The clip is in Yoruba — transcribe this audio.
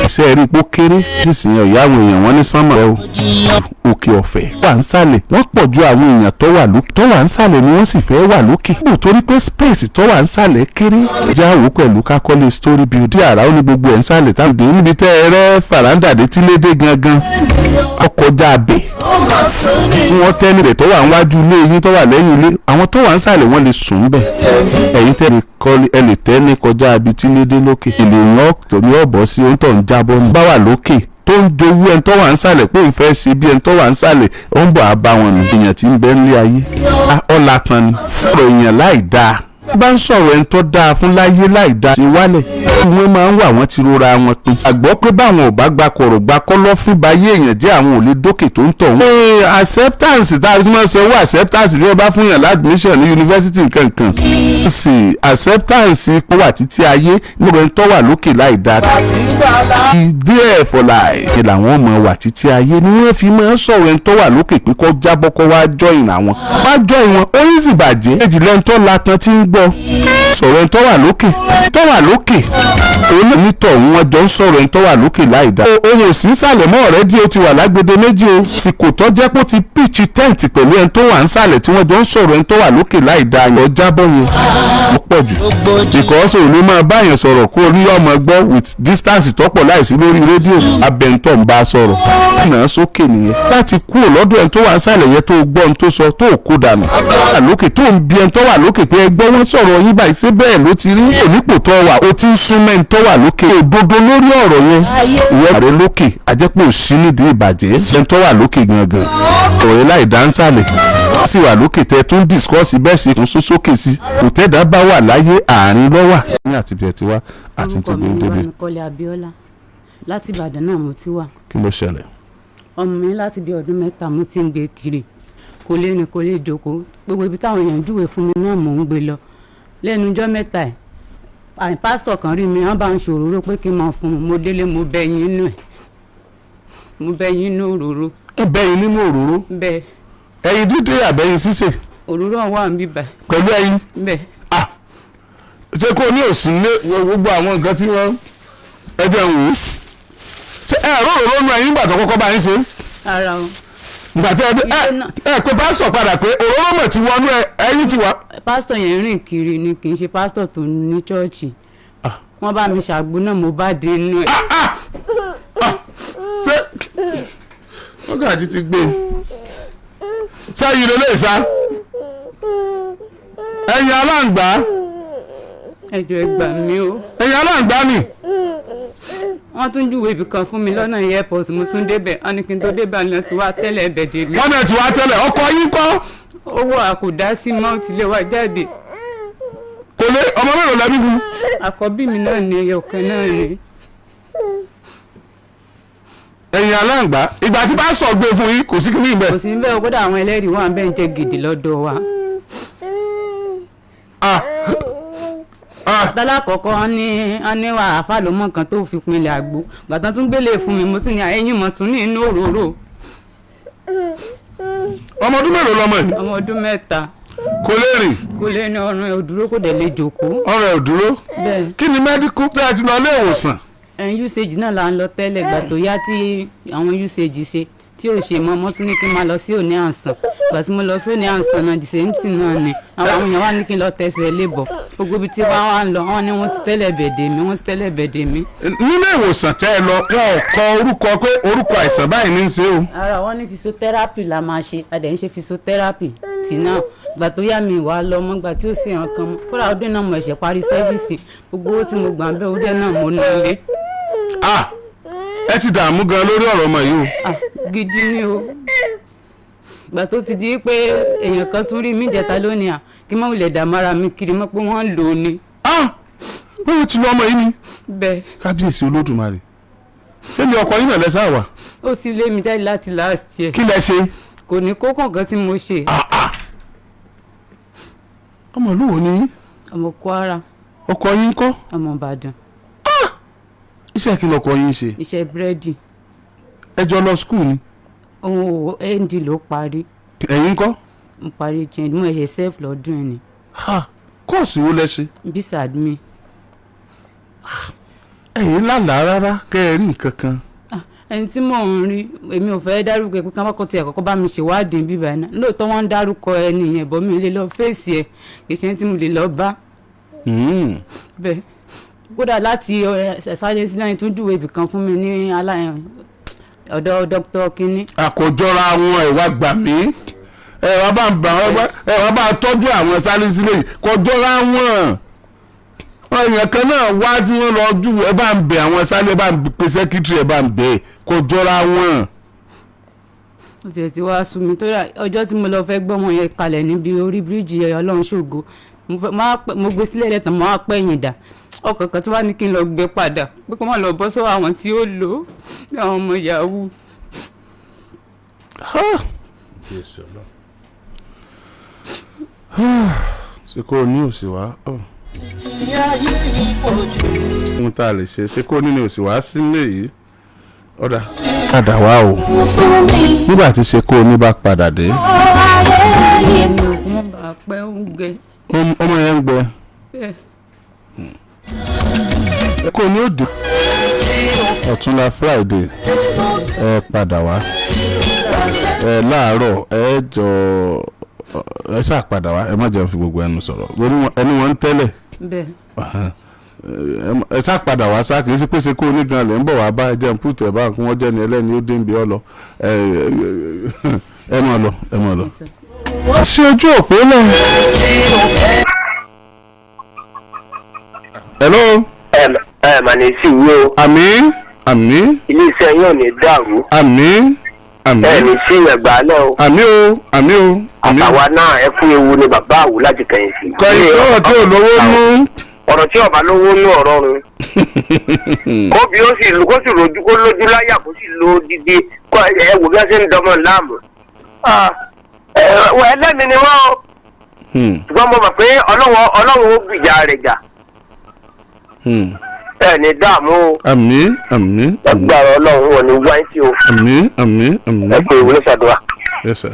Ẹsẹ̀ rí ipò kéré sísìn ọ̀yá àwọn èèyàn wọn ní sánmọ̀ o. Òkè ọ̀fẹ́ wà ń sàlẹ̀, wọ́n pọ̀ ju àwọn èèyàn tó wà lókè. Tó wà ń sàlẹ̀ ni wọ́n sì fẹ́ wà lókè. Bò torí pé space tó wà ń sàlẹ̀ kéré. Jáwó pẹ̀lú kákọ́lé story building àrà ó ní gbogbo ẹ̀ ń sàlẹ̀ táwọn dé níbi tẹ́ ẹ rẹ́ faranda dé tí lédè gangan ọkọjá abẹ wọ́n tẹ́ni rẹ̀ tó wà níwájú ilé yín, tó wà lẹ́yìn ilé, àwọn tó wà ń sàlẹ̀ wọ́n lè sùn bẹ̀. Ẹ̀yin tẹ́ lè ẹ lè tẹ́ ní kọjá ibi tí lédè lókè. Èlè yẹn ní ọ̀bọ̀ sí ohun tó ń jábọ́ ní. Bá wà lókè tó ń jowú ẹni tó wà ń sàlẹ̀ pé òun fẹ́ ṣe bí ẹni tó wà ń sàlẹ̀, ó ń bọ̀ á bá wọn nù. Èèyàn tí ń bẹ nílé ayé ọ̀la tán ni ọ̀rọ̀ èèyàn láì dáa bá ń sọ̀rọ̀ ẹni tó dáa fún láyé láì dáa ṣe wálẹ̀, wọ́n máa ń wà, wọ́n ti rora wọn pin. Àgbọ́ pé báwọn ò bá gba kọ̀rọ̀ gba kọ́lọ́fín bá yé èèyàn jẹ́, àwọn ò lè dókè tó ń tọ̀ wọ́n. Ee, acceptance tá a ti máa ń sanwó acceptance ní ọba fún yàn ládùmíṣàn ní yunifásitì nkankan. Sì acceptance kó wà títí ayé nígbà ẹni tó wà lókè láì dáa. There for life ni làwọn ọmọ wà títí ayé ni wọ́n fi máa ń sọ̀rọ̀ ẹni tó wà lókè pé kó jábọ́, kó wá join àwọn. Wá join wọn, ó yín sì bàjẹ́. Èjì lẹ́ni tó latan tí ń gbọ́ sọ̀rọ̀ ẹni tó wà lókè, tó wà lókè òun náà nítọ̀ wọn jọ ń sọ̀rọ̀ ẹni tó wà lókè láì dá. Ohun òsì ń sàlẹ̀ mọ́ ọ̀rẹ́ díẹ̀, ó ti wà lágbede méjì o sì kò tọ́ jẹ́ pé ó ti pitch tent pẹ̀lú ẹni tó wà ń sàlẹ̀ tí wọ́n jọ ń sọ̀rọ̀ ẹni tó wà lókè láì dá yẹn, jábọ̀ yẹn ó pọ̀ jù, because òun ló máa báyẹn sọ̀rọ̀ kó orí ọmọ gbọ́ with distance tọ́pọ̀ láìsí lórí rédíò abẹ́ntọ́ ń bá sọ̀rọ̀ náà sókè nìyẹn. Láti kúrò lọ́dọ̀ ẹni tó wà ń sàlẹ̀ yẹn tó gbọ́ ẹni tó sọ tó kó dànù wà lókè, tó ń bi ẹni tó wà lókè pé ẹ gbọ́, wọ́n sọ̀rọ̀ yín báyìí, ṣé bẹ́ẹ̀ ló ti rí? Onípò tó wà, ó ti ń sún mẹ́ni tó wà lókè òdodo lórí ọ̀rọ̀ yẹn. Ìwọ rẹ lókè àjẹpọ̀ sí nídìí ìbàjẹ́ ẹni tó wà lókè gangan ọ̀rẹ́ láì dáńsàlẹ̀ sì wà lókè tẹ tún discuss bẹ́ẹ̀ sì tún sún sókè sí kò tẹ́dá bá wà láyé àárín lọ́wà. Ní àti bí ẹ ti wá àti Orúkọ tó mi gbé ni débi. Bámikọ́lé Abíọ́lá, láti Ìbàdàn náà mo ti wà. Kí ló ṣẹlẹ̀? Ọmọ mi, láti bí ọdún 3 mo ti ń gbé kiri, kò lè rìn, kò lè jókòó. Gbogbo ibi táwọn èèyàn júwe fún mi náà mò ń gbé lọ. Lẹ́nu ọjọ́ 3 ẹ̀, àì pásítọ̀ kan rí mi, wọ́n bá ń ṣòróró pé kí n máa fún un. Mo délé, mo bẹ yín inú ẹ̀, mo bẹ yín inú òróró. Ẹ bẹ́yìn nínú òróró? Bẹ́ẹ̀. Ẹyin dídé àbẹ́yìn sísè? Òróró wà ń bíbà. Pẹ̀lú ẹyin? Bẹ́ẹ̀. Ah, ṣé kò ní òsì ní gbogbo àwọn nǹkan tí wọ́n ẹ jẹ́ ń wò ó? Ṣé ẹ ẹ̀rọ òróró nu ẹyin nígbà tó kọ́kọ́ bá yín ṣe? Ara o. Ìgbà tí ẹ dé ẹ Ilé náà. Ẹ pé pásítọ̀ padà pé òróró mọ̀ ti wọnú ẹ, ẹyin ti wà. Pásítọ̀ yẹn rìn kiri ni, kì í ṣe pásítọ̀ tó ní chọ́ọ̀chì. Wọ́n bá mi ṣàgbo náà, mo bá dé inú ẹ̀. Ṣé mọ́gàjì ti gbé sẹ́yìn lélẹ́yìí sá ẹ̀yin aláǹgbá? Ẹ jọ̀ọ́, ẹ gbà mí o. Ẹ̀yin aláǹgbá ni. Wọ́n tún júwèé ibì kan fún mi lọ́nà airport, mo tún débẹ̀, wọ́n ní kí n tó débẹ̀ àná tí wàá tẹ́lẹ̀ ẹ̀bẹ̀ dé mi. Wọ́n náà ti wá tẹ́lẹ̀, ọkọ yín kọ́? Owó àkùdá sí mọ́ ti lé wa jáde. Kò lé ọmọ mélòó lẹ́bí fún? Àkọ́bí mi náà ní, ẹyọ kan náà ní. Ẹ̀yin aláǹgbá, ìgbà tí bá sọ gbé fún yín, kò sí kí ní ìbẹ̀. Kò sí bẹ́ẹ̀, kódà àwọn ẹlẹ́rìí wà bẹ́ẹ̀ ń jẹ́ gidi lọ́dọ̀ wa. Ah ah. Tálákọ̀ọ́kọ́ wọ́n ní wà àáfà ló mọ̀ nǹkan tó fi pinlẹ̀ àgbo. Gbàtàn tún gbélé fún mi, mo tún ní ẹ̀yìn mọ̀ tún ní inú òróró. Ọmọ ọdún mélòó lọmọ yìí? Ọmọ ọdún 3. Kò lè rìn? Kò lè ní, ọrùn ẹ̀ ò dúró, kò dẹ̀ lè jókòó. Ọ̀rẹ́ ò dúró? Bẹ́ẹ̀. Kí ni medical tí a ti lọ ilé ìwòsàn? Ẹn usage náà là ń lọ tẹ́lẹ̀. Gbà tó yá tí àwọn usage ṣe tí ò ṣe mọ́, mọ́ tún ní kí n máa lọ sí òní àǹsàn. Gbà tí mo lọ sí òní àǹsàn náà, the same thing náà ni. Àwọn èèyàn wá ní kí n lọ tẹsẹ̀ lébọ̀. Gbogbo ibi tí wọ́n wá ń lọ, wọ́n ní wọ́n ti tẹ́lẹ̀ bẹ̀dẹ̀ mi, wọ́n ti tẹ́lẹ̀ bẹ̀dẹ̀ mi. Nílé ìwòsàn tẹ́ ẹ lọ, wọn ò kọ orúkọ pé orúkọ àìsàn báyìí ní í ṣe o? Ara wọn ní physiotherapy la máa ṣe, a dẹ̀ ń ṣe physiotherapy tì náà. Gbà tó yá mi wà lọ mọ́, gbà tí ó sì hàn kan mọ́, kódà ọdún náà mo ẹ̀ṣẹ̀ parí service, gbogbo owó tí mo gbà ń bẹ́ ọdún náà mo ná lé. Ah, ẹ ti dààmú gan lórí ọ̀rọ̀ ọmọ yìí o. Ah, gidi ni o. Gbà tó ti di pé èèyàn kan tún rí mi jẹta lónìí, à kí n má wulẹ̀ dààmú ara mi kiri mọ́, pé wọ́n ń lò ó ni. Ah, bóyá ti lọ ọmọ yìí ni? Bẹ́ẹ̀. Kábíyèsí Olódùmarè, ṣé mi ọkọ yín náà lẹ́sà wà? Ó sì lé mi jáde láti last year. Kí lẹ ṣe? Kò ní kókó nǹkan tí mo ṣe. Ọmọ ìlú wo ni yín? Ọmọ Kwara. Ọkọ yín kọ́? Ọmọ Ìbàdàn. Iṣẹ́ kí lọkọ yín ṣe? Iṣẹ́ búrẹ́dì. Ẹ jọ lọ school ni? Òun ò, ND ló parí. Ẹ̀yin kọ́? Mo parí HND, mo ṣe self lọ́dún ẹ̀ ni. Ha, course wo lẹ ṣe? Biz admin. Ẹ̀yin lálàá rárá kẹ́ ẹ rí nǹkan kan? Ah, ẹni tí mò ń rí, èmi ò fẹ́ dárúkọ ẹ pé káwọn kò tiẹ̀ kọ́kọ́ bá mi ṣèwádìí bíbá iná. Lóòótọ́ wọ́n ń dárúkọ ẹni yẹn bọ́, mi ò lè lọ fèsì ẹ̀, kì í ṣe ẹni tí mo lè lọ bá. Bẹ́ẹ̀ kódà láti sáré sílẹ̀ tún júwèé ibì kan fún mi ní ọ̀dọ̀ dókítà kínní. Àkójọra àwọn, ẹ̀ wá gbà mí, ẹ wá bá ń bà wọ́n, ẹ wá bá tọ́jú àwọn sáré sílẹ̀ yìí, kọjọra wọn. Èèyàn kan náà wá tí wọ́n lọ jù, ẹ bá ń bẹ àwọn sáré, ẹ bá ń pe secretary, ẹ bá ń bẹ, kọjọra wọn. Ó tiẹ̀ ti wá sú mi tó dà. Ọjọ́ tí mo lọ fẹ́ gbọ́mọ yẹn kalẹ̀ níbi orí bíríìjì Ọlọ́run ṣògo, mo gbé sílẹ̀ lẹ́tàn, mo wá pẹ̀yìn dà, ọkàn kan tí wàá ní kí n lọ gbé padà pé kó má lọ bọ́ sọ́wọ́ àwọn tí ó lò ó bí àwọn ọmọ yahoo. Jésù Ọlọ́run. Ṣé kò ní òsì wá? Ohun tá a lè ṣe, ṣé kò ní ní òsì wá sílé yìí? Ọ̀dà padà wá o. Nígbà tí ṣe kó ní bá padà dé. Ẹni òkú mọ́ bàa pẹ́ ń gbẹ. Ọmọ yẹn ń gbẹ. Bẹ́ẹ̀. Kò ní òde. Ọ̀túnla Friday, ẹ padà wá ẹ láàárọ̀, ẹ jọ ẹ ṣáà padà wá. Ẹ má jẹun fi gbogbo ẹnu sọ̀rọ̀ lórí ẹni wọn ń tẹ́lẹ̀. Bẹ́ẹ̀. Ẹ ṣáà padà wá sá. Kì í ṣe pé ṣe kó onígan lè ń bọ̀ wá bá ẹ jẹun púùtù ẹ bá kí wọ́n jẹ́ ni ẹlẹ́ni ó dé ń bí ọ lọ. Ẹ ẹ máa lọ, ẹ máa lọ. Yes, sir. Sí ojú òpó lẹ. Hello. Ẹ ẹ mà ní sí ìwé o. Àmín, àmín. Iléeṣẹ́ yóò ní dàrú. Àmín, àmín. Ẹ ní sí ìyàgbá náà o. Àmín o, àmín o, àmín o. Àtàwa náà, ẹ kú ewu ni bàbá àwù láti kẹ̀yìn sí. Kọ̀yìn sọ̀rọ̀ tí ò lówó nú. Ọ̀rọ̀ tí ọba lówó nú ọ̀rọ̀ run. Kó bí ó sì kó sì rojú, kó lójú láyà, kó sì lo dídí kó ẹ wò bí wọ́n ṣe ń dọmọ láàmú. Ah, ẹ ẹlẹ́mìí ni wọ́n o. Ṣùgbọ́n mo mọ̀ pé Ọlọ́run ó gbìjà rẹ̀ jà. Ẹ ní dààmú o. Àmín, àmín, àmín. Agbára Ọlọ́run wọn ní wáyé sí o. Àmín, àmín, àmín. Ẹ kú ewu ní sàdúrà. Yes, sir.